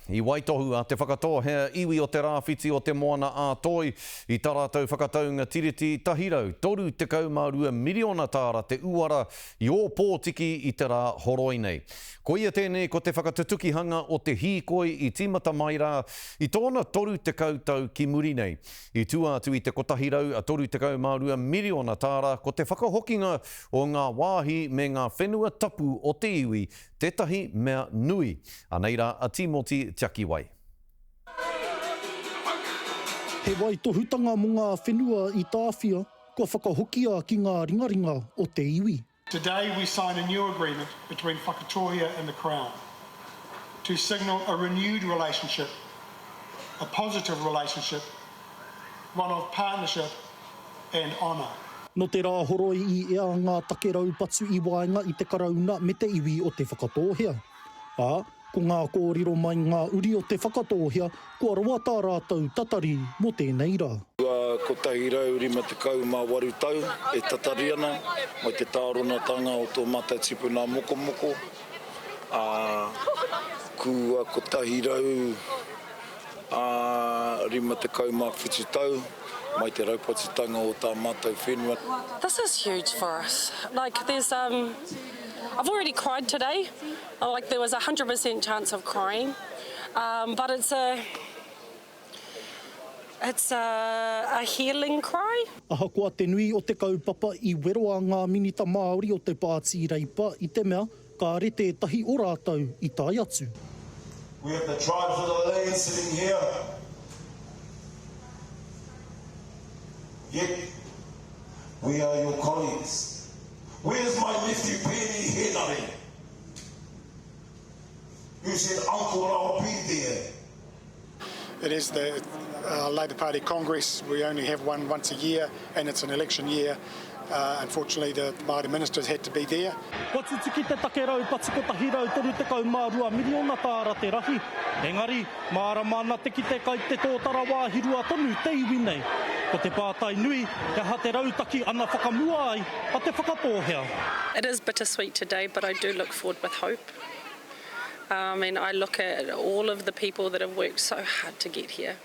I waitohu a Te Whakatōhea iwi o te Rāwhiti o Te Moana-a-Toi i tā rātou whakataunga tiriti 132 miriona tāra te uara i Ōpōtiki i te rā horoi nei. Koia tēnei ko te whakatutukihanga o te hīkoi i tīmata mai rā i tōna 30 tau ki muri nei. I tua atu i te 132 miriona tāra ko te whakahokinga o ngā wāhi me ngā whenua tapu o te iwi tētahi mea nui. Anei rā a Tīmoti Tiakiwai. He waitohutanga mō ngā whenua i tāwhia kua whakahokia ki ngā ringaringa o te iwi. Today we sign a new agreement between Whakatōhea and the Crown to signal a renewed relationship, a positive relationship, one of partnership and honour. Nō te Rāhoroi i ea ngā take raupatu i waenga i te Karauna me te iwi o Te Whakatōhea. Ā, ko ngā kōrero mai ngā uri o Te Whakatōhea kua roa tā rātou tatari mō tēnei rā. Kua 158 tau e tatari ana mai te tāronatanga o tō mātou tipuna mokomoko, ā, kua 157 tau mai te raupatutanga o tā mātou whenua. This is huge for us. Like there's um I've already cried today. Like there was a 100% chance of crying. Um but it's a it's a a healing cry. Ahakoa te nui o te kaupapa i wero a ngā Minita Māori o te Pāti Reipa i te mea kāre tētahi o rātou i tae atu. We have the tribes of the land sitting here. Yet, we are your colleagues. Where's my nephew Peeni Henare? Who said, Uncle, I'll be there. It is the uh, Labour Party Congress. We only have one once a year, and it's an election year. Uh, unfortunately, the Māori ministers had to be there. Kua tutuki te take raupatu 132 miriona tāra te rahi, engari, mārama ana te kite kai te tōtara wāhirua tonu te iwi nei. Ko te pātai nui, he aha te rautaki ana whakamua ai a Te Whakatōhea? It is bittersweet today but I do look forward with hope. I mean I look at all of the people that have worked so hard to get here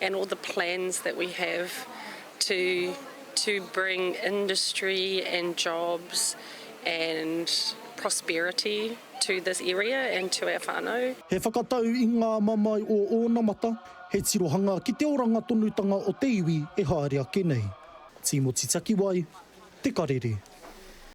and all the plans that we have to to bring industry and jobs and prosperity to this area and to our whānau. He whakatau i ngā mamae o ōnamata, he tirohanga ki te oranga tonutanga o te iwi e haere ake nei. Tīmoti Takiwai, Te Karere.